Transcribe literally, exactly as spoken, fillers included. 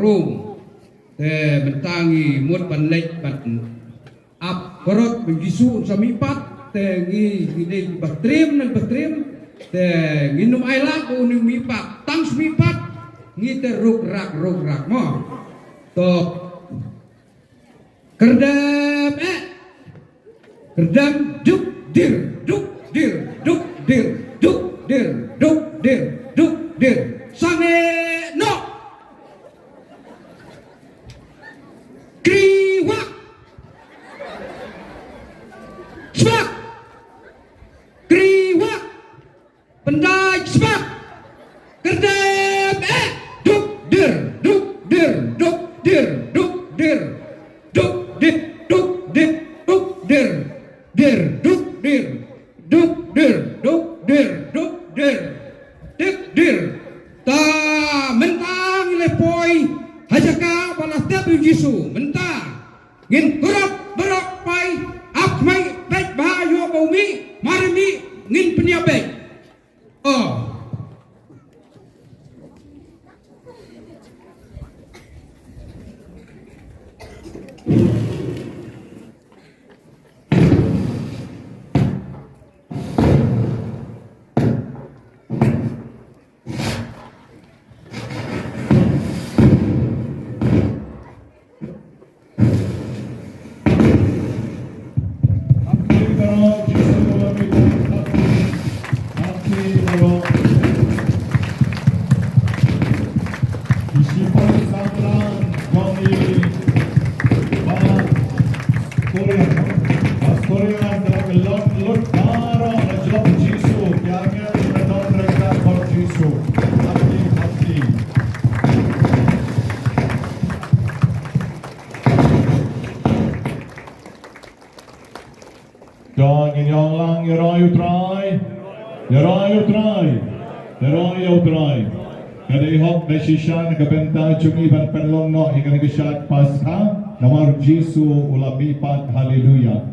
Rom. Te mynta ngi mut ban leit ban ap parot ba u Jisu un sa mihpat. Te ngi, ngi dei ba triem ne ba triem. Te ngin ym ailad ba un mihpat. Tang sa mihpat ngi te ruk rak, ruk rak mo. To. Kyrdem eh. Kyrdem duk dir, duk dir, duk dir, duk dir, duk dir, duk dir. Sangeh noh. Kriwak. Spak. Kriwak. Pyndait spak. Kyrdem eh. Duk dir, duk dir, duk dir, duk dir. Duk dir, duk dir, duk dir. Dir, duk dir. Duk dir, duk dir, duk dir. Duk dir. Ta mynta ngi la poi ha jaka ba la tep ïa u Jisu. Mynta ngin khyrwit baroh, poi ap khmih, peit bha ïoh ba u mih, mar mih ngin pynïap beit. Oh. Dang in ïa U Trai. Ïa U Trai. Ïa U Trai. Ka dei hok ba shisha na ka bynta jong ngi ban pynlong noh ïa kane ka shad Paskha. Namar Jisu u la mihpat. Haleluya.